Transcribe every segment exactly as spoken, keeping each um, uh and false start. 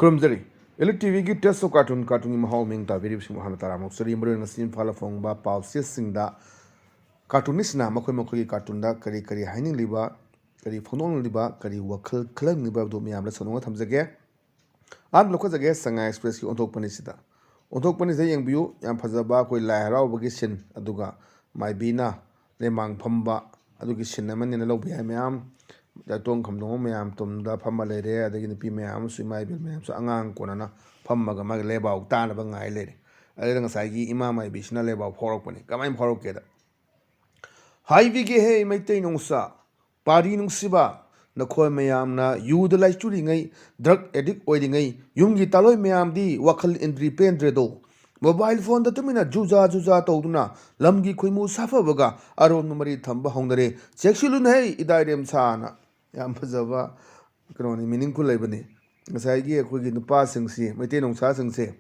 ꯈꯨꯔꯨꯝꯖꯔꯤ꯫ Elite T ꯚꯤꯒꯤ Taste of Cartoon, ꯀꯥꯔꯇꯨꯟꯒꯤ ꯃꯍꯥꯎ ꯃꯤꯡ ꯇꯥꯕꯤꯔꯤꯕꯁꯤꯡꯕꯨ ꯍꯥꯟꯅ ꯇꯔꯥꯝꯅ ꯑꯣꯛꯆꯔꯤ꯫ ꯃꯔꯨꯑꯣꯏꯅ ꯉꯁꯤ ꯏꯝꯐꯥꯜꯗ ꯐꯣꯡꯕ ꯄꯥꯎꯆꯦꯁꯤꯡꯗ ꯀꯥꯔꯇꯨꯅꯤꯁꯅ ꯃꯈꯣꯏ ꯃꯈꯣꯏꯒꯤ ꯀꯥꯔꯇꯨꯟꯗ ꯀꯔꯤ ꯀꯔꯤ ꯍꯥꯏꯅꯤꯡꯂꯤꯕ, ꯀꯔꯤ ꯐꯣꯡꯗꯣꯛꯅꯤꯡꯂꯤꯕ, ꯀꯔꯤ ꯋꯥꯈꯜ ꯈꯜꯍꯟꯅꯤꯡꯂꯤꯕ ꯑꯗꯨ ꯃꯌꯥꯝꯗ ꯁꯟꯗꯣꯛꯅ ꯊꯝꯖꯒꯦ꯫ ꯑꯍꯥꯟꯕ ꯂꯧꯈꯠꯆꯒꯦ ꯁꯉꯥꯏ ꯑꯦꯛꯁꯄ꯭ꯔꯦꯁꯀꯤ ꯑꯣꯟꯊꯣꯛꯄꯅꯤꯁꯤꯗ꯫ ꯑꯣꯟꯊꯣꯛꯄꯅꯤꯁꯤꯗ ꯌꯦꯡꯕꯤꯌꯨ, ꯌꯥꯝ ꯐꯖꯕ ꯑꯩꯈꯣꯏ ꯂꯥꯏ ꯍꯔꯥꯎꯕꯒꯤ ꯁꯤꯟ, ꯑꯗꯨꯒ ꯃꯥꯏꯕꯤꯅ ꯂꯦꯃꯥꯡ ꯐꯝꯕ ꯑꯗꯨꯒꯤ ꯁꯤꯟ ꯑꯃꯅꯦꯅ ꯂꯧꯕ ꯌꯥꯏ ꯃꯌꯥꯝ꯫ ꯇꯣꯡ ꯈꯝꯗꯣꯡꯕ ꯃꯌꯥꯝ ꯇꯨꯡꯗ ꯐꯝꯃ ꯂꯩꯔꯦ, ꯑꯗꯒꯤ ꯅꯨꯄꯤ ꯃꯌꯥꯝ ꯑꯃꯁꯨ, ꯏꯃꯥ ꯏꯕꯦꯜ ꯃꯌꯥꯝꯁꯨ ꯑꯉꯥꯡ ꯀꯣꯟꯅꯅ ꯐꯝꯃꯒ ꯃꯥꯒꯤ ꯂꯦꯕꯥꯎ ꯇꯥꯅꯕ ꯉꯥꯏ ꯂꯩꯔꯦ꯫ ꯑꯗꯨꯗ ꯉꯁꯥꯏꯒꯤ ꯏꯃꯥ ꯃꯥꯏꯕꯤꯁꯤꯅ ꯂꯦꯕꯥꯎ ꯐꯥꯎꯔꯛꯄꯅꯤ꯫ ꯀꯃꯥꯏꯅ ꯐꯥꯎꯔꯛꯀꯦꯗ, "ꯍꯥꯏꯕꯤꯒꯦꯍꯦ ꯃꯩꯇꯩ ꯅꯨꯡꯁꯥ, ꯄꯥꯔꯤ ꯅꯨꯡꯁꯤꯕ, ꯅꯈꯣꯏ ꯃꯌꯥꯝꯅ ꯌꯨꯗ ꯂꯥꯏꯆꯨꯔꯤꯉꯩ, ꯗ꯭ꯔꯒ ꯑꯦꯗꯤꯛ ꯑꯣꯏꯔꯤꯉꯩ, ꯌꯨꯝꯒꯤ ꯇꯥꯂꯣꯏ ꯃꯌꯥꯝꯗꯤ ꯋꯥꯈꯜ ꯏꯟꯗ꯭ꯔꯤ ꯄꯦꯟꯗ꯭ꯔꯦꯗꯣ꯫ ꯃꯣꯕꯥꯏꯜ ꯐꯣꯟꯗ ꯇꯨꯃꯤꯟꯅ ꯖꯨꯖꯥ ꯖꯨꯖꯥ ꯇꯧꯗꯨꯅ ꯂꯝꯒꯤ ꯈꯣꯏꯃꯨ ꯁꯥꯐꯕꯒ ꯑꯔꯣꯟꯕ ꯃꯔꯤ ꯊꯝꯕ ꯍꯧꯅꯔꯦ꯫ ꯆꯦꯛꯁꯤꯜꯂꯨꯅꯦꯍꯦ ꯏꯗꯥꯏꯔꯦꯝꯁꯥꯅ"꯫ ꯌꯥꯝ ꯐꯖꯕ ꯀꯩꯅꯣꯅꯤ, ꯃꯤꯅꯤꯡꯐꯨꯜ ꯂꯩꯕꯅꯤ꯫ ꯉꯁꯥꯏꯒꯤ ꯑꯩꯈꯣꯏꯒꯤ ꯅꯨꯄꯥꯁꯤꯡꯁꯤ, ꯃꯩꯇꯩ ꯅꯨꯡꯁꯥꯁꯤꯡꯁꯦ,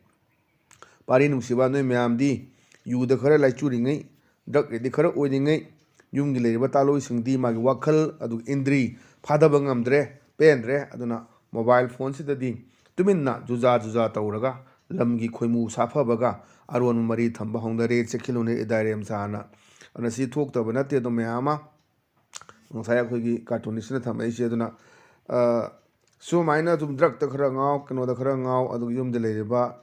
ꯄꯥꯔꯤ ꯅꯨꯡꯁꯤꯕ ꯅꯣꯏ ꯃꯌꯥꯝꯗꯤ ꯌꯨꯗ ꯈꯔ ꯂꯥꯏꯆꯨꯔꯤꯉꯩ, ꯗ꯭ꯔꯒ ꯑꯦꯗꯤꯛ ꯈꯔ ꯑꯣꯏꯔꯤꯉꯩ, ꯌꯨꯝꯒꯤ ꯂꯩꯔꯤꯕ ꯇꯥꯂꯣꯏꯁꯤꯡꯗꯤ ꯃꯥꯒꯤ ꯋꯥꯈꯜ ꯑꯗꯨꯒ ꯏꯟꯗ꯭ꯔꯤ ꯐꯥꯗꯕ ꯉꯝꯗ꯭ꯔꯦ, ꯄꯦꯟꯗ꯭ꯔꯦ꯫ ꯑꯗꯨꯅ ꯃꯣꯕꯥꯏꯜ ꯐꯣꯟꯁꯤꯗꯗꯤ ꯇꯨꯃꯤꯟꯅ ꯖꯨꯖꯥ ꯖꯨꯖꯥ ꯇꯧꯔꯒ ꯂꯝꯒꯤ ꯈꯣꯏꯃꯨ ꯁꯥꯐꯕꯒ ꯑꯔꯣꯟꯕ ꯃꯔꯤ ꯊꯝꯕ ꯍꯧꯅꯔꯦ꯫ ꯆꯦꯛꯁꯤꯜꯂꯨꯅꯦ ꯏꯗꯥꯏꯔꯦꯝꯁꯥꯅ꯫ ꯑꯗꯨꯅ ꯁꯤ ꯊꯣꯛꯇꯕ ꯅꯠꯇꯦ ꯑꯗꯣ ꯃꯌꯥꯝ ꯑꯃ꯫ ꯉꯁꯥꯏ ꯑꯩꯈꯣꯏꯒꯤ ꯀꯥꯔꯇꯨꯅꯤꯁꯅ ꯊꯝꯃꯛꯏꯁꯦ꯫ ꯑꯗꯨꯅ, ꯑ, ꯁꯨꯃꯥꯏꯅ ꯑꯗꯨꯝ ꯗ꯭ꯔꯒꯇ ꯈꯔ ꯉꯥꯎ, ꯀꯩꯅꯣꯗ ꯈꯔ ꯉꯥꯎ, ꯑꯗꯨꯒ ꯌꯨꯝꯗ ꯂꯩꯔꯤꯕ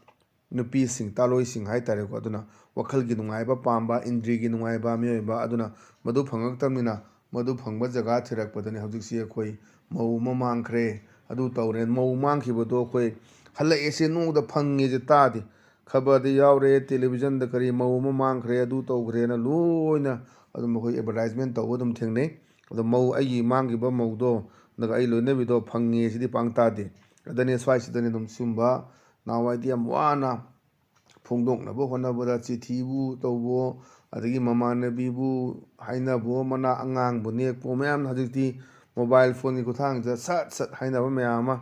ꯅꯨꯄꯤꯁꯤꯡ, ꯇꯥꯂꯣꯏꯁꯤꯡ ꯍꯥꯏꯇꯥꯔꯦꯀꯣ, ꯑꯗꯨꯅ ꯋꯥꯈꯜꯒꯤ ꯅꯨꯡꯉꯥꯏꯕ ꯄꯥꯝꯕ, ꯏꯟꯗ꯭ꯔꯤꯒꯤ ꯅꯨꯡꯉꯥꯏꯕ ꯃꯤꯑꯣꯏꯕ ꯑꯗꯨꯅ ꯃꯗꯨ ꯐꯪꯉꯛꯇꯕꯅꯤꯅ ꯃꯗꯨ ꯐꯪꯕ ꯖꯒꯥ ꯊꯤꯔꯛꯄꯗꯅꯤ ꯍꯧꯖꯤꯛꯁꯤ ꯑꯩꯈꯣꯏ ꯃꯧ ꯑꯃ ꯃꯥꯡꯈ꯭ꯔꯦ, ꯑꯗꯨ ꯇꯧꯔꯦ, ꯃꯧ ꯃꯥꯡꯈꯤꯕꯗꯣ ꯑꯩꯈꯣꯏ ꯍꯜꯂꯛꯑꯦꯁꯦ ꯅꯣꯡꯃꯗ ꯐꯪꯉꯦꯁꯦ ꯇꯥꯗꯦ꯫ ꯈꯕꯔꯗ ꯌꯥꯎꯔꯦ, ꯇꯦꯂꯤꯚꯤꯖꯟꯗ ꯀꯔꯤ ꯃꯧ ꯑꯃ ꯃꯥꯡꯈ꯭ꯔꯦ, ꯑꯗꯨ ꯇꯧꯈ꯭ꯔꯦꯅ ꯂꯣꯏꯅ ꯑꯗꯨꯝ ꯑꯩꯈꯣꯏ ꯑꯦꯗꯚꯔꯇꯥꯏꯖꯃꯦꯟ ꯇꯧꯕ ꯑꯗꯨꯝ ꯊꯦꯡꯅꯩ꯫ ꯑꯗꯣ ꯃꯧ, ꯑꯩꯒꯤ ꯃꯥꯡꯈꯤꯕ ꯃꯧꯗꯣ, ꯅꯒ ꯑꯩ ꯂꯣꯏꯅꯕꯤꯗꯣ ꯐꯪꯉꯦ ꯁꯤꯗꯤ ꯄꯥꯡ ꯇꯥꯗꯦ꯫ ꯑꯗꯅꯦ ꯁ꯭ꯋꯥꯏꯁꯤꯗꯅꯦ ꯑꯗꯨꯝ ꯁꯤꯒꯨꯝꯕ ꯅꯍꯥꯟꯋꯥꯏꯗꯤ ꯌꯥꯝ ꯋꯥꯅ ꯐꯣꯡꯗꯣꯛꯅꯕ ꯍꯣꯠꯅꯕꯗ ꯆꯤꯊꯤꯕꯨ ꯇꯧꯕꯣ, ꯑꯗꯒꯤ ꯃꯃꯥꯟꯅꯕꯤꯕꯨ ꯍꯥꯏꯅꯕꯣ, ꯃꯅꯥ ꯑꯉꯥꯡꯕꯨ ꯅꯦꯛꯄꯣ, ꯃꯌꯥꯝꯅ ꯍꯧꯖꯤꯛꯇꯤ ꯃꯣꯕꯥꯏꯜ ꯐꯣꯟꯒꯤ ꯈꯨꯠꯊꯥꯡꯁꯤꯗ ꯁꯠ ꯁꯠ ꯍꯥꯏꯅꯕ ꯃꯌꯥꯝ ꯑꯃ꯫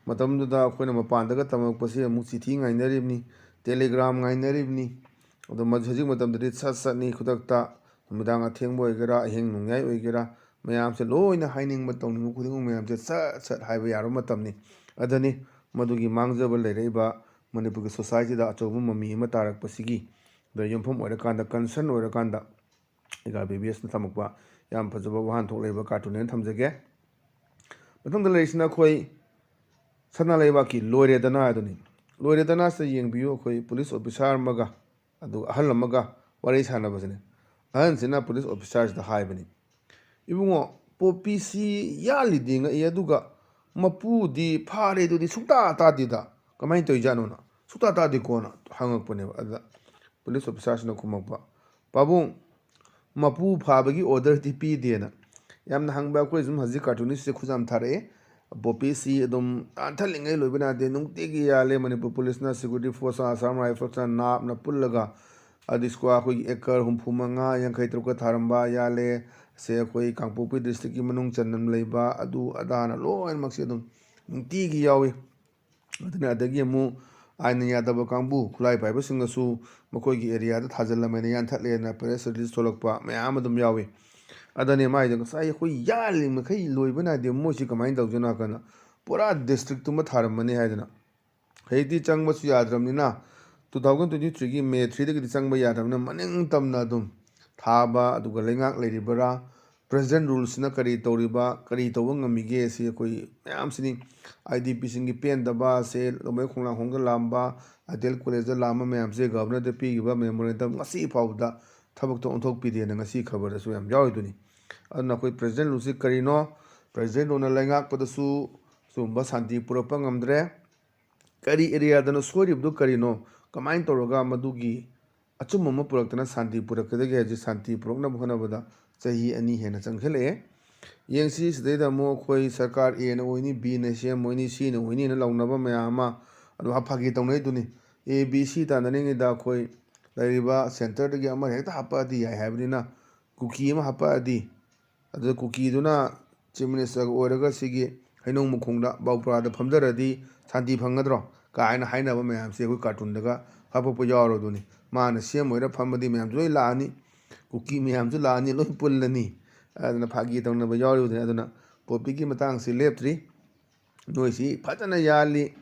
ꯃꯇꯝꯗꯨꯗ ꯑꯩꯈꯣꯏꯅ ꯃꯄꯥꯟꯗꯒ ꯇꯝꯃꯛꯄꯁꯤ ꯑꯃꯨꯛ ꯆꯤꯊꯤ ꯉꯥꯏꯅꯔꯤꯕꯅꯤ, ꯇꯦꯂꯤꯒ꯭ꯔꯥꯝ ꯉꯥꯏꯅꯔꯤꯕꯅꯤ꯫ ꯑꯗꯣ ꯃ-, ꯍꯧꯖꯤꯛ ꯃꯇꯝꯗꯗꯤ ꯁꯠ ꯁꯠꯅꯤ, ꯈꯨꯗꯛꯇ ꯅꯨꯃꯤꯗꯥꯡ ꯑꯊꯦꯡꯕ ꯑꯣꯏꯒꯦꯔꯥ, ꯑꯍꯤꯡ ꯅꯣꯡꯌꯥꯏ ꯑꯣꯏꯒꯦꯔꯥ, ꯃꯌꯥꯝꯁꯦ ꯂꯣꯏꯅ ꯍꯥꯏꯅꯤꯡꯕ ꯇꯧꯅꯤꯡꯕ ꯈꯨꯗꯤꯡꯃꯛ ꯃꯌꯥꯝꯁꯦ ꯁꯠ ꯁꯠ ꯍꯥꯏꯕ ꯌꯥꯔꯕ ꯃꯇꯝꯅꯤ꯫ ꯑꯗꯨꯅꯤ ꯃꯗꯨꯒꯤ ꯃꯥꯡꯖꯕ ꯂꯩꯔꯛꯏꯕ ꯃꯅꯤꯄꯨꯔꯒꯤ ꯁꯣꯁꯥꯏꯇꯤꯗ ꯑꯆꯧꯕ ꯃꯃꯤ ꯑꯃ ꯇꯥꯔꯛꯄꯁꯤꯒꯤ ꯗ ꯌꯨꯝꯐꯝ ꯑꯣꯏꯔꯀꯥꯟꯗ, ꯀꯟꯁꯔꯟ ꯑꯣꯏꯔꯀꯥꯟꯗ, ꯑꯩꯒꯥ ꯕꯤ ꯕꯤ ꯑꯦꯁꯅ ꯊꯝꯃꯛꯄ ꯌꯥꯝ ꯐꯖꯕ ꯋꯥꯍꯟꯊꯣꯛ ꯂꯩꯕ ꯀꯥꯔꯇꯨꯟꯅꯦꯅ ꯊꯝꯖꯒꯦ꯫ ꯃꯊꯪꯗ ꯂꯩꯔꯤꯁꯤꯅ ꯑꯩꯈꯣꯏ ꯁꯅꯥ ꯂꯩꯕꯥꯛꯀꯤ ꯂꯣꯏꯔꯦꯗꯅ ꯑꯗꯨꯅꯤ꯫ ꯂꯣꯏꯔꯦꯗꯅ ꯑꯁꯤꯗ ꯌꯦꯡꯕꯤꯌꯨ, ꯑꯩꯈꯣꯏ ꯄꯨꯂꯤꯁ ꯑꯣꯐꯤꯁꯥꯔ ꯑꯃꯒ, ꯑꯗꯨꯒ ꯑꯍꯜ ꯑꯃꯒ ꯋꯥꯔꯤ ꯁꯥꯟꯅꯕꯁꯤꯅꯦ꯫ ꯑꯍꯟꯁꯤꯅ ꯄꯨꯂꯤꯁ ꯑꯣꯐꯤꯁꯥꯔꯁꯤꯗ ꯍꯥꯏꯕꯅꯤ, "ꯏꯕꯨꯡꯉꯣ, ꯄꯣꯄꯤꯁꯤ ꯌꯥꯜꯂꯤꯗꯤ ꯉꯛꯏ, ꯑꯗꯨꯒ ꯃꯄꯨꯗꯤ ꯐꯥꯔꯦ ꯑꯗꯨꯗꯤ ꯁꯨꯡꯇꯥ ꯇꯥꯗꯦꯗ, ꯀꯃꯥꯏꯅ ꯇꯧꯔꯤꯖꯥꯠꯅꯣꯅ?" "ꯁꯨꯡꯇꯥ ꯇꯥꯗꯦꯀꯣꯅ" ꯍꯪꯉꯛꯄꯅꯦꯕ꯫ ꯑꯗ ꯄꯨꯂꯤꯁ ꯑꯣꯐꯤꯁꯥꯔꯁꯤꯅ ꯈꯨꯝꯃꯛꯄ, "ꯄꯥꯕꯨꯡ, ꯃꯄꯨ ꯐꯥꯕꯒꯤ ꯑꯣꯔꯗꯔꯗꯤ ꯄꯤꯗꯦꯅ"꯫ ꯌꯥꯝꯅ ꯍꯪꯕ ꯑꯩꯈꯣꯏ ꯁꯨꯝ ꯍꯧꯖꯤꯛ ꯀꯥꯔꯇꯨꯅꯤꯁꯁꯦ ꯈꯨꯠ ꯌꯥꯝ ꯊꯥꯔꯛꯑꯦ꯫ ꯄꯣꯄꯤꯁꯤ ꯑꯗꯨꯝ ꯌꯥꯟꯊꯠꯂꯤꯉꯩ ꯂꯣꯏꯕ ꯅꯥꯏꯗꯦ, ꯅꯨꯡꯇꯤꯒꯤ ꯌꯥꯜꯂꯦ꯫ ꯃꯅꯤꯄꯨꯔ ꯄꯨꯂꯤꯁꯅ, ꯁꯦꯀ꯭ꯌꯨꯔꯤꯇꯤ ꯐꯣꯔꯁꯅ, ꯑꯁꯥꯝ ꯔꯥꯏꯐꯜꯁꯅ, ꯅꯥꯞꯅ ꯄꯨꯜꯂꯒ ꯑꯗꯩ ꯁ꯭ꯀ꯭ꯋꯥ ꯑꯩꯈꯣꯏꯒꯤ ꯑꯦꯀꯔ ꯍꯨꯝꯐꯨ ꯃꯉꯥ, ꯌꯥꯡꯈꯩ ꯇꯔꯨꯛꯀ ꯊꯥꯔꯝꯕ ꯌꯥꯜꯂꯦ꯫ ꯁꯦ ꯑꯩꯈꯣꯏ ꯀꯥꯡꯄꯣꯛꯄꯤ ꯗꯤꯁꯇ꯭ꯔꯤꯛꯀꯤ ꯃꯅꯨꯡ ꯆꯟꯅ ꯂꯩꯕ ꯑꯗꯨ ꯑꯗꯥꯅ ꯂꯣꯏꯅꯃꯛꯁꯦ ꯑꯗꯨꯝ ꯅꯨꯡꯇꯤꯒꯤ ꯌꯥꯎꯏ꯫ ꯑꯗꯨꯅ ꯑꯗꯒꯤ ꯑꯃꯨꯛ ꯑꯥꯏꯟꯅ ꯌꯥꯗꯕ ꯀꯥꯡꯕꯨ, ꯈꯨꯠꯂꯥꯏ ꯄꯥꯏꯕꯁꯤꯡꯅꯁꯨ ꯃꯈꯣꯏꯒꯤ ꯑꯦꯔꯤꯌꯥꯗ ꯊꯥꯖꯤꯜꯂꯝꯃꯦꯅ ꯌꯥꯟꯊꯠꯂꯦꯅ ꯄ꯭ꯔꯦꯁ ꯔꯤꯂꯤꯁ ꯊꯣꯛꯂꯛꯄ ꯃꯌꯥꯝ ꯑꯗꯨꯝ ꯌꯥꯎꯏ꯫ ꯑꯗꯨꯅꯤ ꯃꯥꯏꯗꯣ ꯉꯁꯥꯏ ꯑꯩꯈꯣꯏ ꯌꯥꯜꯂꯤ ꯃꯈꯩ ꯂꯣꯏꯕ ꯅꯥꯏꯗꯦ, ꯃꯣꯏꯁꯤ ꯀꯃꯥꯏꯅ ꯇꯧꯗꯣꯏꯅꯣ ꯍꯥꯏ ꯀꯥꯟꯗ ꯄꯨꯔꯥ ꯗꯤꯁꯇ꯭ꯔꯤꯛꯇꯨꯃ ꯊꯥꯔꯝꯃꯅꯤ ꯍꯥꯏꯗꯅ꯫ ꯍꯧꯖꯤꯛꯇꯤ ꯆꯪꯕꯁꯨ ꯌꯥꯗ꯭ꯔꯕꯅꯤꯅ, two thousand twenty threeꯒꯤ May threeꯗꯒꯤꯗꯤ ꯆꯪꯕ ꯌꯥꯗ꯭ꯔꯕꯅꯤꯅ, ꯃꯅꯤꯡ ꯇꯝꯅ ꯑꯗꯨꯝ ꯊꯥꯕ, ꯑꯗꯨꯒ ꯂꯩꯉꯥꯛ ꯂꯩꯔꯤꯕꯔꯥ, ꯄ꯭ꯔꯦꯁꯤꯗꯦꯟ ꯔꯨꯜꯁꯤꯅ ꯀꯔꯤ ꯇꯧꯔꯤꯕ, ꯀꯔꯤ ꯇꯧꯕ ꯉꯝꯃꯤꯒꯦ, ꯁꯤ ꯑꯩꯈꯣꯏ ꯃꯌꯥꯝꯁꯤꯅꯤ꯫ ꯑꯥꯏ ꯗꯤ ꯄꯤꯁꯤꯡꯒꯤ ꯄꯦꯟꯗꯕ, ꯁꯦ ꯂꯧꯃꯩ ꯈꯣꯡꯅꯥꯡꯈꯣꯡꯗ ꯂꯥꯛꯑꯝꯕ, ꯑꯥꯏ ꯗꯤ ꯑꯦꯜ ꯀꯣꯂꯦꯖꯇ ꯂꯥꯛꯑꯝꯕ ꯃꯌꯥꯝꯁꯦ ꯒꯚꯔꯅꯔꯗ ꯄꯤꯈꯤꯕ ꯃꯦꯃꯣꯔꯦꯟꯗꯝ ꯉꯁꯤ ꯐꯥꯎꯕꯗ ꯊꯕꯛꯇ ꯑꯣꯟꯊꯣꯛꯄꯤꯗꯦꯅ ꯉꯁꯤ ꯈꯕꯔꯗꯁꯨ ꯌꯥꯝ ꯌꯥꯎꯔꯤꯗꯨꯅꯤ꯫ ꯑꯗꯨꯅ ꯑꯩꯈꯣꯏ ꯄ꯭ꯔꯦꯁꯤꯗꯦꯟ ꯔꯨꯜꯁꯤ ꯀꯔꯤꯅꯣ? ꯄ꯭ꯔꯦꯁꯤꯗꯦꯟ ꯔꯨꯜꯅ ꯂꯩꯉꯥꯛꯄꯗꯁꯨ ꯁꯤꯒꯨꯝꯕ ꯁꯥꯟꯇꯤ ꯄꯨꯔꯛꯄ ꯉꯝꯗ꯭ꯔꯦ꯫ ꯀꯔꯤ ꯑꯦꯔꯤꯌꯥꯗꯅꯣ ꯁꯣꯏꯔꯤꯕꯗꯨ ꯀꯔꯤꯅꯣ? ꯀꯃꯥꯏꯅ ꯇꯧꯔꯒ ꯃꯗꯨꯒꯤ ꯑꯆꯨꯝꯕ ꯑꯃ ꯄꯨꯔꯛꯇꯅ ꯁꯥꯟꯇꯤ ꯄꯨꯔꯛꯀꯗꯒꯦ ꯍꯥꯏꯁꯦ? ꯁꯥꯟꯇꯤ ꯄꯨꯔꯛꯅꯕ ꯍꯣꯠꯅꯕꯗ ꯆꯍꯤ ꯑꯅꯤ ꯍꯦꯟꯅ ꯆꯪꯁꯤꯜꯂꯛꯑꯦ꯫ ꯌꯦꯡꯁꯤ, ꯁꯤꯗꯩꯗ ꯑꯃꯨꯛ ꯑꯩꯈꯣꯏ ꯁꯔꯀꯥꯔ Aꯅ ꯑꯣꯏꯅꯤ, Bꯅ ꯁꯦꯝ ꯑꯣꯏꯅꯤ, Cꯅ ꯑꯣꯏꯅꯤꯅ ꯂꯥꯎꯅꯕ ꯃꯌꯥꯝ ꯑꯃ ꯑꯗꯨꯝ ꯐꯥꯒꯤ ꯇꯧꯅꯩꯗꯨꯅꯤ꯫ A, B, C ꯇꯥꯟꯅꯔꯤꯉꯩꯗ ꯑꯩꯈꯣꯏ ꯂꯩꯔꯤꯕ centreꯗꯒꯤ ꯑꯃ ꯍꯦꯛꯇ ꯍꯥꯞꯄꯛꯑꯗꯤ ꯌꯥꯏ ꯍꯥꯏꯕꯅꯤꯅ, ꯀꯨꯀꯤ ꯑꯃ ꯍꯥꯞꯄꯛꯑꯗꯤ, ꯑꯗꯨꯗ ꯀꯨꯀꯤꯗꯨꯅ chief ministerꯒ ꯑꯣꯏꯔꯒ ꯁꯤꯒꯤ ꯍꯩꯅꯧ ꯃꯈꯣꯡꯗ ꯕꯥꯎꯄ꯭ꯔꯥꯗ ꯐꯝꯊꯔꯗꯤ ꯁꯥꯟꯇꯤ ꯐꯪꯒꯗ꯭ꯔꯣ ꯀꯥꯏꯅ ꯍꯥꯏꯅꯕ ꯃꯌꯥꯝꯁꯦ ꯑꯩꯈꯣꯏ ꯀꯥꯔꯇꯨꯟꯗꯒ ꯍꯥꯄꯛꯄ ꯌꯥꯎꯔꯗꯨꯅꯤ꯫ ꯃꯥꯅ ꯁꯦꯝ ꯑꯣꯏꯔ ꯐꯝꯃꯗꯤ ꯃꯌꯥꯝꯁꯨ ꯂꯣꯏ ꯂꯥꯛꯑꯅꯤ, ꯀꯨꯀꯤ ꯃꯌꯥꯝꯁꯨ ꯂꯥꯛꯑꯅꯤ, ꯂꯣꯏ ꯄꯨꯜꯂꯅꯤ꯫ ꯑꯗꯨꯅ ꯐꯥꯒꯤ ꯇꯧꯅꯕ ꯌꯥꯎꯔꯤꯕꯗꯨꯅꯤ꯫ ꯑꯗꯨꯅ ꯄꯣꯄꯤꯒꯤ ꯃꯇꯥꯡꯁꯤ ꯂꯦꯞꯇ꯭ꯔꯤ꯫ ꯅꯣꯏꯁꯤ ꯐꯖꯅ ꯌꯥꯜꯂꯤ꯫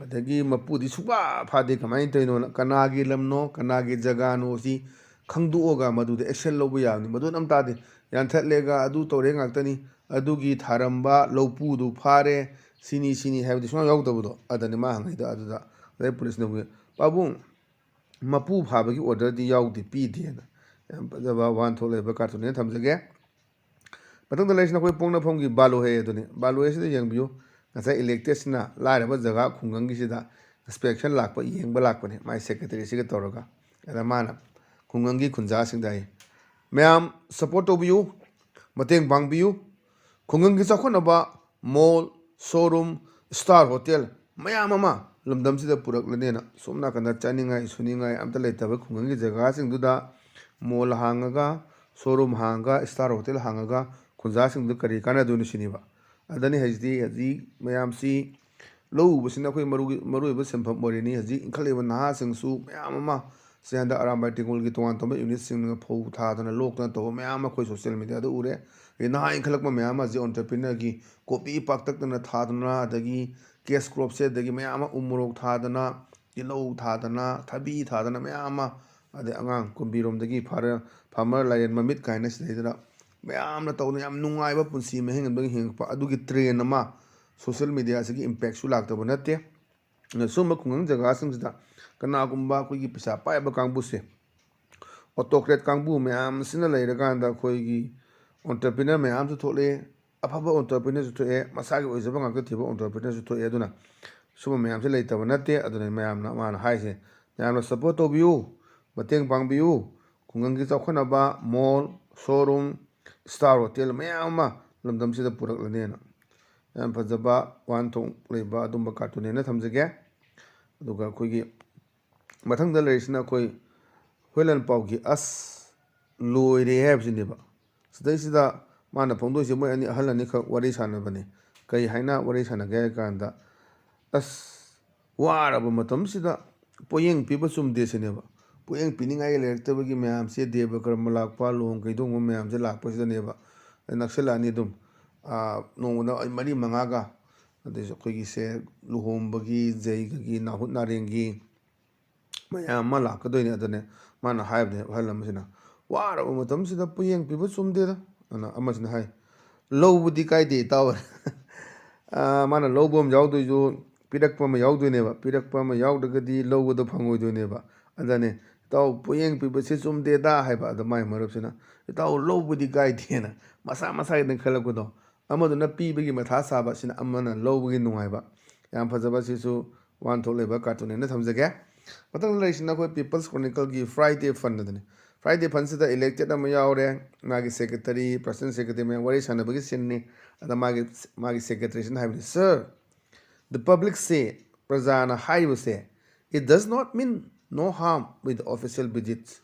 ꯑꯗꯒꯤ ꯃꯄꯨꯗꯤ ꯁꯨꯡꯐꯥ ꯐꯥꯗꯦ꯫ ꯀꯃꯥꯏꯅ ꯇꯧꯔꯤꯅꯣꯅ, ꯀꯅꯥꯒꯤ ꯂꯝꯅꯣ, ꯀꯅꯥꯒꯤ ꯖꯒꯥꯅꯣ ꯁꯤ ꯈꯪꯗꯣꯛꯑꯒ ꯃꯗꯨꯗ action ꯂꯧꯕ ꯌꯥꯕꯅꯤ꯫ ꯃꯗꯨ ꯑꯝ ꯇꯥꯗꯦ, ꯌꯥꯟꯊꯠꯂꯦꯒ ꯑꯗꯨ ꯇꯧꯔꯦ ꯉꯥꯛꯇꯅꯤ꯫ ꯑꯗꯨꯒꯤ ꯊꯥꯔꯝꯕ ꯂꯧꯄꯨꯗꯨ ꯐꯥꯔꯦ, ꯁꯤꯅꯤ ꯁꯤꯅꯤ ꯍꯥꯏꯕꯗꯤ ꯁꯨꯡꯌꯥꯎ ꯌꯥꯎꯗꯕꯗꯣ꯫ ꯑꯗꯅꯤ ꯃꯥ ꯍꯪꯉꯛꯏꯗꯣ꯫ ꯑꯗꯨꯗ ꯑꯗꯩ ꯄꯨꯂꯤꯁꯅ, "ꯄꯥꯕꯨꯡ, ꯃꯄꯨ ꯐꯥꯕꯒꯤ orderꯗꯤ ꯌꯥꯎꯗꯦ, ꯄꯤꯗꯦꯅ"꯫ ꯌꯥꯝ ꯐꯖꯕ ꯋꯥꯍꯟꯊꯣꯛ ꯂꯩꯕ cartoonꯅꯦꯅ ꯊꯝꯖꯒꯦ꯫ ꯃꯊꯪꯗ ꯂꯩꯔꯤꯁꯤꯅ ꯑꯩꯈꯣꯏ ꯄꯣꯛꯅꯐꯝꯒꯤ ꯕꯥꯂꯨꯍꯦ ꯑꯗꯨꯅꯤ꯫ ꯕꯥꯂꯨꯍꯦꯁꯤꯗ ꯌꯦꯡꯕꯤꯌꯨ꯫ ꯉꯁꯥꯏ electedꯁꯤꯅ ꯂꯥꯏꯔꯕ ꯖꯒꯥ ꯈꯨꯡꯒꯪꯒꯤꯁꯤꯗ inspection ꯂꯥꯛꯄ, ꯌꯦꯡꯕ ꯂꯥꯛꯄꯅꯤ, ꯃꯥꯏ secretaryꯁꯤꯒ ꯇꯧꯔꯒ꯫ ꯑꯗ ꯃꯥꯅ ꯈꯨꯡꯒꯪꯒꯤ ꯈꯨꯟꯖꯥꯁꯤꯡꯗ ꯍꯥꯏ, "ꯃꯌꯥꯝ support ꯇꯧꯕꯤꯌꯨ, ꯃꯇꯦꯡ ꯄꯥꯡꯕꯤꯌꯨ꯫ ꯈꯨꯡꯒꯪꯒꯤ ꯆꯥꯎꯈꯠꯅꯕ mall, showroom, star hotel ꯃꯌꯥꯝ ꯑꯃ ꯂꯝꯗꯝꯁꯤꯗ ꯄꯨꯔꯛꯂꯅꯦꯅ"꯫ ꯁꯣꯝ ꯅꯥꯀꯟꯗ ꯆꯥꯅꯤꯡꯉꯥꯏ ꯁꯨꯅꯤꯡꯉꯥꯏ ꯑꯝꯇ ꯂꯩꯇꯕ ꯈꯨꯡꯒꯪꯒꯤ ꯖꯒꯥꯁꯤꯡꯗꯨꯗ mall ꯍꯥꯡꯉꯒ, showroom ꯍꯥꯡꯉꯒ, star hotel ꯍꯥꯡꯉꯒ ꯈꯨꯟꯖꯥꯁꯤꯡꯗꯨ ꯀꯔꯤ ꯀꯥꯟꯅꯗꯣꯏꯅꯣ ꯁꯤꯅꯦꯕ꯫ ꯑꯗꯅꯤ ꯍꯧꯖꯤꯛꯇꯤ, ꯍꯧꯖꯤꯛ ꯃꯌꯥꯝꯁꯤ ꯂꯧ ꯎꯕꯁꯤꯅ ꯑꯩꯈꯣꯏ ꯃꯔꯨ-, ꯃꯔꯨꯑꯣꯏꯕ ꯁꯤꯟꯐꯝ ꯑꯣꯏꯔꯤꯅꯤ꯫ ꯍꯧꯖꯤꯛ ꯏꯟꯈꯠꯂꯛꯏꯕ ꯅꯍꯥꯁꯤꯡꯁꯨ ꯃꯌꯥꯝ ꯑꯃ ꯁꯤ ꯍꯟꯗꯛ ꯑꯔꯥꯝꯕꯥꯏ ꯇꯦꯡꯒꯣꯜꯒꯤ ꯇꯣꯉꯥꯟ ꯇꯣꯉꯥꯟꯕ unitꯁꯤꯡꯅ ꯐꯧ ꯊꯥꯗꯅ ꯂꯣꯛꯇꯅ ꯇꯧꯕ ꯃꯌꯥꯝ ꯑꯃ ꯑꯩꯈꯣꯏ social mediaꯗ ꯎꯔꯦ꯫ ꯑꯗꯩ ꯅꯍꯥ ꯏꯟꯈꯠꯂꯛꯄ ꯃꯌꯥꯝ ꯑꯃ ꯍꯧꯖꯤꯛ entrepreneurꯒꯤ ꯀꯣꯕꯤ ꯄꯥꯛꯇꯛꯅꯅ ꯊꯥꯗꯅ, ꯑꯗꯒꯤ cash cropꯁꯦ, ꯑꯗꯒꯤ ꯃꯌꯥꯝ ꯑꯃ ꯎ ꯃꯣꯔꯣꯛ ꯊꯥꯗꯅ, ꯇꯤꯜꯍꯧ ꯊꯥꯗꯅ, ꯊꯕꯤ ꯊꯥꯗꯅ ꯃꯌꯥꯝ ꯑꯃ, ꯑꯗꯩ ꯑꯉꯥꯡ ꯀꯨꯝꯕꯤꯔꯣꯝꯗꯒꯤ farmer, farmer ꯂꯥꯏꯔꯦꯟ ꯃꯃꯤꯠ ꯀꯥꯏꯅ ꯁꯤꯗꯩꯗ ꯃꯌꯥꯝꯅ ꯇꯧꯗꯅ ꯌꯥꯝ ꯅꯨꯡꯉꯥꯏꯕ ꯄꯨꯟꯁꯤ ꯃꯍꯤꯡ ꯑꯃꯗꯒꯤ ꯍꯤꯡꯉꯛꯄ ꯑꯗꯨꯒꯤ trend ꯑꯃ social mediaꯁꯤꯒꯤ impactꯁꯨ ꯂꯥꯛꯇꯕ ꯅꯠꯇꯦ꯫ ꯑꯗꯨꯅ ꯁꯨꯝꯕ ꯈꯨꯡꯒꯪ ꯖꯒꯥꯁꯤꯡꯁꯤꯗ ꯀꯅꯥꯒꯨꯝꯕ ꯑꯩꯈꯣꯏꯒꯤ ꯄꯩꯁꯥ ꯄꯥꯏꯕ ꯀꯥꯡꯕꯨꯁꯦ, autocrat ꯀꯥꯡꯕꯨ ꯃꯌꯥꯝꯁꯤꯅ ꯂꯩꯔꯀꯥꯟꯗ ꯑꯩꯈꯣꯏꯒꯤ entrepreneur ꯃꯌꯥꯝꯁꯨ ꯊꯣꯛꯂꯛꯑꯦ, ꯑꯐꯕ entrepreneurꯁꯨ ꯊꯣꯛꯑꯦ, ꯃꯁꯥꯒꯤ ꯑꯣꯏꯖꯕ ꯉꯥꯛꯇ ꯊꯤꯕ entrepreneurꯁꯨ ꯊꯣꯛꯑꯦ꯫ ꯑꯗꯨꯅ ꯁꯨꯝꯕ ꯃꯌꯥꯝꯁꯦ ꯂꯩꯇꯕ ꯅꯠꯇꯦ꯫ ꯑꯗꯨꯅ ꯃꯌꯥꯝꯅ, ꯃꯥꯅ ꯍꯥꯏꯁꯦ, ꯃꯌꯥꯝꯅ support ꯇꯧꯕꯤꯌꯨ, ꯃꯇꯦꯡ ꯄꯥꯡꯕꯤꯌꯨ, ꯈꯨꯡꯒꯪꯒꯤ ꯆꯥꯎꯈꯠꯅꯕ mall, showroom, star hotel ꯃꯌꯥꯝ ꯑꯃ ꯂꯝꯗꯝꯁꯤꯗ ꯄꯨꯔꯛꯂꯅꯦꯅ꯫ ꯌꯥꯝ ꯐꯖꯕ ꯋꯥꯍꯟꯊꯣꯛ ꯂꯩꯕ ꯑꯗꯨꯝꯕ cartoonꯅꯦꯅ ꯊꯝꯖꯒꯦ꯫ ꯑꯗꯨꯒ ꯑꯩꯈꯣꯏꯒꯤ ꯃꯊꯪꯗ ꯂꯩꯔꯤꯁꯤꯅ ꯑꯩꯈꯣꯏ ꯍꯨꯏꯂꯦꯟ ꯄꯥꯎꯒꯤ "ꯑꯁ ꯂꯣꯏꯔꯦ" ꯍꯥꯏꯕꯁꯤꯅꯦꯕ꯫ ꯁꯤꯗꯩꯁꯤꯗ ꯃꯥꯅ ꯐꯣꯡꯗꯣꯛꯏꯁꯦ ꯃꯣꯏ ꯑꯅꯤ, ꯑꯍꯜ ꯑꯅꯤꯈꯛ ꯋꯥꯔꯤ ꯁꯥꯟꯅꯕꯅꯤ꯫ ꯀꯩ ꯍꯥꯏꯅ ꯋꯥꯔꯤ ꯁꯥꯟꯅꯒꯦ ꯍꯥꯏ ꯀꯥꯟꯗ, "ꯑꯁ, ꯋꯥꯔꯕ ꯃꯇꯝꯁꯤꯗ ꯄꯣꯠꯌꯦꯡ ꯄꯤꯕ ꯆꯨꯝꯗꯦ" ꯁꯤꯅꯦꯕ꯫ ꯄꯣꯠꯌꯦꯡ ꯄꯤꯅꯤꯡꯉꯥꯏ ꯂꯩꯔꯛꯇꯕꯒꯤ ꯃꯌꯥꯝꯁꯦ, ꯗꯦꯕ ꯀꯔꯃ ꯂꯥꯛꯄ, ꯂꯨꯍꯣꯡ ꯀꯩꯗꯣꯡꯕ ꯃꯌꯥꯝꯁꯦ ꯂꯥꯛꯄꯁꯤꯗꯅꯦꯕ꯫ ꯅꯛꯁꯤꯜꯂꯛꯑꯅꯤ ꯑꯗꯨꯝ꯫ ꯑꯥ, ꯅꯣꯡꯃꯗ ꯑꯩ ꯃꯔꯤ ꯃꯉꯥꯒ ꯑꯗꯩꯁꯨ ꯑꯩꯈꯣꯏꯒꯤꯁꯦ ꯂꯨꯍꯣꯡꯕꯒꯤ, ꯖꯩꯒꯒꯤ, ꯅꯥꯍꯨꯠ ꯅꯥꯔꯦꯡꯒꯤ ꯃꯌꯥꯝ ꯑꯃ ꯂꯥꯛꯀꯗꯣꯏꯅꯦ꯫ ꯑꯗꯨꯅꯦ ꯃꯥꯅ ꯍꯥꯏꯕꯅꯦ, ꯑꯍꯜ ꯑꯃꯁꯤꯅ, "ꯋꯥꯔꯕ ꯃꯇꯝꯁꯤꯗ ꯄꯣꯌꯦꯡ ꯄꯤꯕ ꯆꯨꯝꯗꯦꯗ"꯫ ꯑꯗꯨꯅ ꯑꯃꯁꯤꯅ ꯍꯥꯏ, "ꯂꯧꯕꯗꯤ ꯀꯥꯏꯗꯦ ꯏꯇꯥꯎ"꯫ ꯑꯥ, ꯃꯥꯅ ꯂꯧꯕ ꯑꯃ ꯌꯥꯎꯗꯣꯏꯁꯨ ꯄꯤꯔꯛꯄ ꯑꯃ ꯌꯥꯎꯗꯣꯏꯅꯦꯕ, ꯄꯤꯔꯛꯄ ꯑꯃ ꯌꯥꯎꯗ꯭ꯔꯒꯗꯤ ꯂꯧꯕꯗꯣ ꯐꯪꯉꯣꯏꯗꯣꯏꯅꯦꯕ꯫ ꯑꯗꯨꯅꯦ, "ꯏꯇꯥꯎ, ꯄꯣꯌꯦꯡ ꯄꯤꯕꯁꯦ ꯆꯨꯝꯗꯦꯗ" ꯍꯥꯏꯕ꯫ ꯑꯗꯣ ꯃꯥꯏ ꯃꯔꯨꯞꯁꯤꯅ, "ꯏꯇꯥꯎ, ꯂꯧꯕꯗꯤ ꯀꯥꯏꯗꯦꯅ", ꯃꯁꯥ ꯃꯁꯥꯒꯤꯗꯪ ꯈꯜꯂꯛꯄꯗꯣ꯫ ꯑꯃꯗꯨꯅ ꯄꯤꯕꯒꯤ ꯃꯊꯥ ꯁꯥꯕ, ꯁꯤꯅ ꯑꯃꯅ ꯂꯧꯕꯒꯤ ꯅꯨꯡꯉꯥꯏꯕ꯫ ꯌꯥꯝ ꯐꯖꯕ, ꯁꯤꯁꯨ ꯋꯥꯍꯟꯊꯣꯛ ꯂꯩꯕ ꯀꯥꯔꯇꯨꯟ ꯍꯥꯏꯅ ꯊꯝꯖꯒꯦ꯫ ꯃꯊꯪꯗ ꯂꯩꯔꯤꯁꯤꯅ ꯑꯩꯈꯣꯏ People's Chronicleꯒꯤ Friday Fund ꯑꯗꯨꯅꯤ꯫ Friday Fundꯁꯤꯗ elected ꯑꯃ ꯌꯥꯎꯔꯦ, ꯃꯥꯒꯤ secretary, personal secretary ꯃꯌꯥꯝ ꯋꯥꯔꯤ ꯁꯥꯟꯅꯕꯒꯤ sceneꯅꯤ꯫ ꯑꯗ ꯃꯥꯒꯤ, ꯃꯥꯒꯤ secretaryꯁꯤꯅ ꯍꯥꯏꯕꯅꯤ, "Sir, the public say", ꯄ꯭ꯔꯖꯥꯅ ꯍꯥꯏꯔꯤꯕꯁꯦ, "it does not mean no harm with official visits",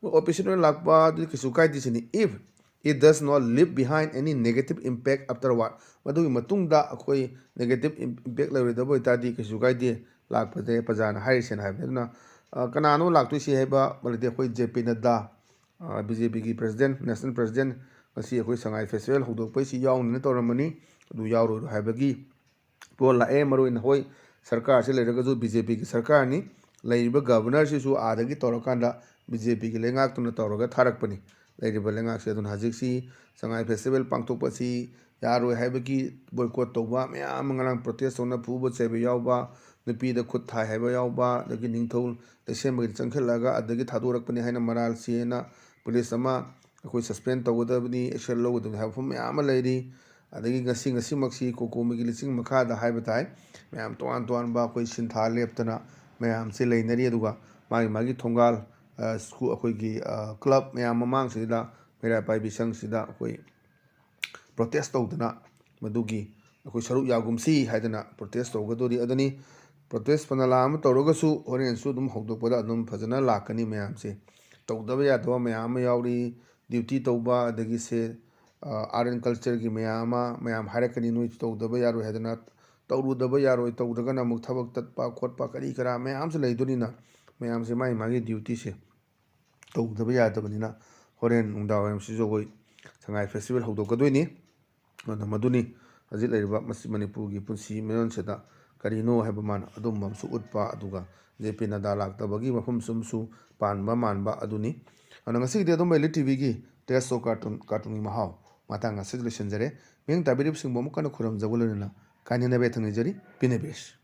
ꯃꯣꯏ official ꯑꯣꯏꯅ ꯂꯥꯛꯄ ꯑꯗꯨꯗꯤ ꯀꯩꯁꯨ ꯀꯥꯏꯗꯦ ꯁꯤꯅꯤ, "if it does not leave behind any negative impact afterward", ꯃꯗꯨꯒꯤ ꯃꯇꯨꯡꯗ ꯑꯩꯈꯣꯏ negative im-, impact ꯂꯩꯔꯣꯏꯗꯕ ꯑꯣꯏꯇꯥꯔꯗꯤ ꯀꯩꯁꯨ ꯀꯥꯏꯗꯦ ꯂꯥꯛꯄꯁꯦ, ꯄ꯭ꯔꯖꯥꯅ ꯍꯥꯏꯔꯤꯁꯦꯅ ꯍꯥꯏꯕꯅꯤ꯫ ꯑꯗꯨꯅ, ꯑ, ꯀꯅꯥꯅꯣ ꯂꯥꯛꯇꯣꯏꯁꯤ ꯍꯥꯏꯕ ꯃꯔꯛꯇꯤ ꯑꯩꯈꯣꯏ J P Nadda, ꯑ, BJPꯒꯤ president, national president, ꯉꯁꯤ ꯑꯩꯈꯣꯏ ꯁꯉꯥꯏ festival ꯍꯧꯗꯣꯛꯄꯩꯁꯤ ꯌꯥꯎꯅꯤꯅ ꯇꯧꯔꯝꯕꯅꯤ, ꯑꯗꯨ ꯌꯥꯎꯔꯣꯏ ꯍꯥꯏꯕꯒꯤ ꯄꯣꯠ ꯂꯥꯛꯑꯦ꯫ ꯃꯔꯨ ꯑꯣꯏꯅ ꯍꯣꯏ, ꯁꯔꯀꯥꯔꯁꯤ ꯂꯩꯔꯒꯁꯨ BJPꯒꯤ ꯁꯔꯀꯥꯔꯅꯤ꯫ ꯂꯩꯔꯤꯕ governorꯁꯤꯁꯨ ꯑꯥꯗꯒꯤ ꯇꯧꯔꯀꯥꯟꯗ BJPꯒꯤ ꯂꯩꯉꯥꯛꯇꯨꯅ ꯇꯧꯔꯒ ꯊꯥꯔꯛꯄꯅꯤ꯫ ꯂꯩꯔꯤꯕ ꯂꯩꯉꯥꯛꯁꯦ ꯑꯗꯨꯅ ꯍꯧꯖꯤꯛꯁꯤ ꯁꯉꯥꯏ festival ꯄꯥꯡꯊꯣꯛꯄꯁꯤ ꯌꯥꯔꯣꯏ ꯍꯥꯏꯕꯒꯤ boycott ꯇꯧꯕ ꯃꯌꯥꯝ ꯑꯃ, ꯉꯔꯥꯡ protest ꯇꯧꯅ ꯐꯨꯕ ꯆꯩꯕ ꯌꯥꯎꯕ, ꯅꯨꯄꯤꯗ ꯈꯨꯠ ꯊꯥꯏ ꯍꯥꯏꯕ ꯌꯥꯎꯕ, ꯑꯗꯒꯤ ꯅꯤꯡꯊꯧ ꯂꯩꯁꯦꯝꯕꯒꯤꯗ ꯆꯪꯁꯤꯜꯂꯒ ꯑꯗꯒꯤ ꯊꯥꯗꯣꯔꯛꯄꯅꯤ ꯍꯥꯏꯅ ꯃꯔꯥꯜ ꯁꯤꯌꯦꯅ police ꯑꯃ ꯑꯩꯈꯣꯏ suspend ꯇꯧꯒꯗꯕꯅꯤ, action ꯂꯧꯒꯗꯕꯅꯤ ꯍꯥꯏꯕ ꯋꯥꯐꯝ ꯃꯌꯥꯝ ꯑꯃ ꯂꯩꯔꯤ꯫ ꯑꯗꯒꯤ ꯉꯁꯤ, ꯉꯁꯤꯃꯛꯁꯤ ꯀꯣꯀꯣꯃꯤꯒꯤ ꯂꯤꯆꯤꯡ ꯃꯈꯥꯗ ꯍꯥꯏꯕ ꯇꯥꯏ, ꯃꯌꯥꯝ ꯇꯣꯉꯥꯟ ꯇꯣꯉꯥꯟꯕ ꯑꯩꯈꯣꯏ ꯁꯤꯟꯊꯥ ꯂꯦꯞꯇꯅ ꯃꯌꯥꯝꯁꯦ ꯂꯩꯅꯔꯤ꯫ ꯑꯗꯨꯒ ꯃꯥꯒꯤ ꯃꯥꯒꯤ ꯊꯣꯡꯒꯥꯜ, ꯑ, ꯁ꯭ꯀꯨꯜ, ꯑꯩꯈꯣꯏꯒꯤ, ꯑ, club ꯃꯌꯥꯝ ꯃꯃꯥꯡꯁꯤꯗ, ꯃꯩꯔꯥ ꯄꯥꯏꯕꯤ ꯁꯪꯁꯤꯗ ꯑꯩꯈꯣꯏ protest ꯇꯧꯗꯅ ꯃꯗꯨꯒꯤ ꯑꯩꯈꯣꯏ ꯁꯔꯨꯛ ꯌꯥꯒꯨꯝꯁꯤ ꯍꯥꯏꯗꯅ protest ꯇꯧꯒꯗꯧꯔꯤ꯫ ꯑꯗꯨꯅꯤ, protest ꯐꯅ ꯂꯥꯛ ꯑꯃ ꯇꯧꯔꯒꯁꯨ ꯍꯣꯔꯦꯟꯁꯨ ꯑꯗꯨꯝ ꯍꯧꯗꯣꯛꯄꯗ ꯑꯗꯨꯝ ꯐꯖꯅ ꯂꯥꯛꯀꯅꯤ ꯃꯌꯥꯝꯁꯦ꯫ ꯇꯧꯗꯕ ꯌꯥꯗꯕ ꯃꯌꯥꯝ ꯑꯃ ꯌꯥꯎꯔꯤ, duty ꯇꯧꯕ, ꯑꯗꯒꯤ ꯁꯦ, ꯑ, art and cultureꯒꯤ ꯃꯌꯥꯝ ꯑꯃ, ꯃꯌꯥꯝ ꯍꯥꯏꯔꯛꯀꯅꯤ, "ꯅꯣꯏꯁꯨ ꯇꯧꯗꯕ ꯌꯥꯔꯣꯏ" ꯍꯥꯏꯗꯅ꯫ ꯇꯧꯔꯨꯗꯕ ꯌꯥꯔꯣꯏ, ꯇꯧꯗ꯭ꯔꯒꯅ ꯑꯃꯨꯛ ꯊꯕꯛ ꯇꯠꯄ ꯈꯣꯠꯄ ꯀꯔꯤ ꯀꯔꯥ ꯃꯌꯥꯝꯁꯨ ꯂꯩꯗꯣꯏꯅꯤꯅ, ꯃꯌꯥꯝꯁꯦ ꯃꯥꯒꯤ ꯃꯥꯒꯤ dutyꯁꯦ ꯇꯧꯗꯕ ꯌꯥꯗꯕꯅꯤꯅ ꯍꯣꯔꯦꯟ ꯅꯨꯡꯗꯥꯡ ꯋꯥꯏꯔꯝꯁꯤꯁꯨ ꯑꯩꯈꯣꯏ ꯁꯉꯥꯏ festival ꯍꯧꯗꯣꯛꯀꯗꯣꯏꯅꯤ꯫ ꯑꯗꯨꯅ ꯃꯗꯨꯅꯤ ꯍꯧꯖꯤꯛ ꯂꯩꯔꯤꯕ ꯃꯁꯤ ꯃꯅꯤꯄꯨꯔꯒꯤ ꯄꯨꯟꯁꯤ ꯃꯌꯣꯟꯁꯤꯗ ꯀꯔꯤꯅꯣ ꯍꯥꯏꯕ ꯃꯥꯅ ꯑꯗꯨꯝꯕ ꯑꯃꯁꯨ ꯎꯠꯄ, ꯑꯗꯨꯒ ꯖꯦ ꯄꯤ ꯅꯗꯥ ꯂꯥꯛꯇꯕꯒꯤ ꯃꯐꯝꯁꯨ ꯑꯃꯁꯨ ꯄꯥꯟꯕ ꯃꯥꯟꯕ ꯑꯗꯨꯅꯤ꯫ ꯑꯗꯨꯅ ꯉꯁꯤꯒꯤꯗꯤ ꯑꯗꯨꯝ ꯑꯦꯂꯤꯠ ꯇꯤ ꯚꯤꯒꯤ ꯇꯦꯁ ꯁꯣ ꯀꯥꯔꯇꯨꯟ, ꯀꯥꯔꯇꯨꯟꯒꯤ ꯃꯍꯥꯎ ꯃꯇꯥꯡ ꯑꯁꯤꯗ ꯂꯣꯏꯁꯤꯟꯖꯔꯦ꯫ ꯃꯤꯌꯥꯝ ꯇꯥꯕꯤꯔꯤꯕꯁꯤꯡꯕꯨ ꯑꯃꯨꯛ ꯍꯟꯅ ꯈꯨꯔꯨꯝꯖꯕ ꯂꯣꯏꯅꯅ ꯀꯥꯏꯅꯅꯕ ꯌꯥꯊꯪ ꯅꯤꯖꯔꯤ꯫ ꯄꯤꯅꯕꯤꯔꯁꯤ꯫